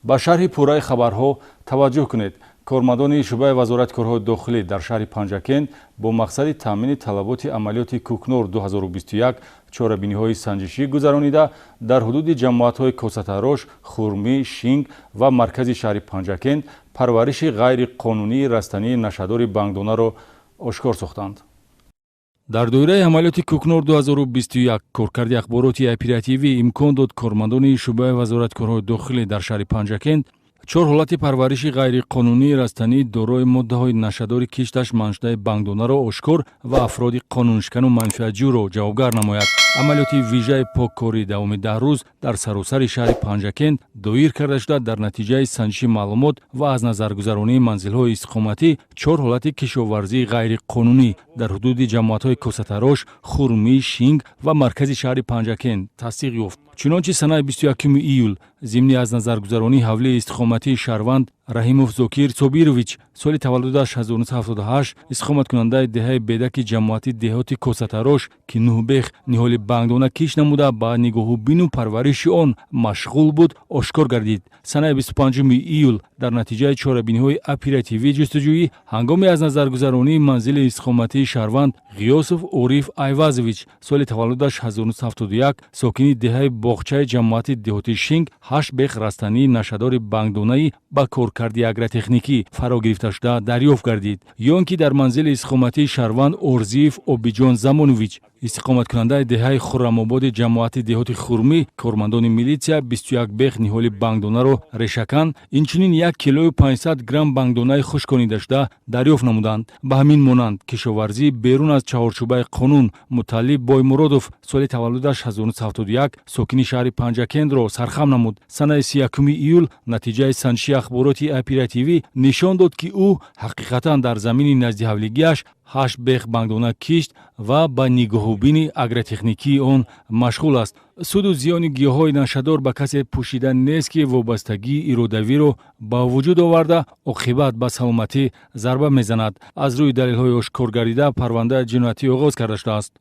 Ба шарҳи пурраи хабарҳо таваҷҷӯҳ кунед. Кормандони шӯъбаи Вазорати корҳои дохилӣ дар шаҳри Панҷакент бо мақсади таъмини талаботи амалиёти Кӯкнор 2021 чорабиниҳои санҷишӣ гузаронида, дар ҳудуди ҷамоатҳои Косатарош, Хурмӣ, Шинг ва маркази шаҳри Панҷакент парвариши ғайриқонунии растании нашъадори бангдонаро ошкор сохтанд. Дар доираи амалиёти Кӯкнор 2021 коркарди ахбороти оперативӣ имкон дод кормандони шӯъбаи Вазорати корҳои дохилӣ дар шаҳри Панҷакент чор ҳолати парвариши ғайриқонунии растании дорои моддаҳои нашъадори кишташ маншудаи бангдонаро ошкор ва афроди қонуншикану манфиатҷӯро ҷавобгар намояд. Амалиёти вижаи поккорӣ давоми 10 рӯз дар саросари шаҳри Панҷакент доир карда шуда, дар натиҷаи санҷиши маълумот ва аз назаргузаронии манзилҳои истиқоматӣ чор ҳолати кишоварзии ғайриқонунӣ дар ҳудуди ҷамоатҳои Косатарош, Хурмӣ, Шинг ва маркази шаҳри Панҷакент тасдиқ ёфт. Чунончи, санаи 21 июл зимни аз назаргузаронии ҳавлии истиқоматии шаҳрванд Раҳимов Зокир Собирович, соли таваллудаш 1978, истиқоматкунандаи деҳаи Бедаки ҷамоати деҳоти Косатарош, ки нӯҳ бех ниҳоли бангдона кишт намуда, ба нигоҳубину парвариши он машғул буд, ошкор гардид. Санаи 25 июл дар натиҷаи чорабиниҳои оперативӣ ҷустуҷӯӣ ҳангоми аз назаргузаронии манзили истиқоматии шаҳрванд Ғиёсов Ориф Айвазович, соли таваллудаш 1971, сокини деҳаи Боғчаи ҷамоати деҳоти Шинг, ҳашт бех растании нашъадори бангдонаи ба коркарди агротехникӣ фаро гирифташуда дарёфт гардид. Ё ин ки дар манзили истиқоматии шаҳрванд Орзиев Обиҷон Замонович, истиқоматкунандаи деҳаи Хуррамободи ҷамоати деҳоти Хурмӣ, кормандони милитсия 21 бех ниҳоли бангдонаро решакан, инчунин 1 килою 500 грамм бангдонаи хушконидашуда дарёфт намуданд. Ба ҳамин монанд, кишоварзӣ берун аз чаҳорчӯбаи қонун Муталлиб Боймуродов, соли таваллудаш 1971, сокини шаҳри Панҷакентро сархам намуд. Санаи 31 июл натиҷаи санҷиши ахбороти оперативӣ нишон дод, ки ӯ ҳақиқатан дар замини назди ҳавлигиаш ҳашт бех бангдона кишт ва ба нигоҳубини агротехникии он машғул аст. Суду зиёни гиёҳҳои нашъадор ба касе пӯшида нест, ки вобастагии иродавиро ба вуҷуд оварда, оқибат ба саломатӣ зарба мезанад. Аз рӯи далелҳои ошкор гардида парвандаи ҷиноятӣ оғоз карда шудааст.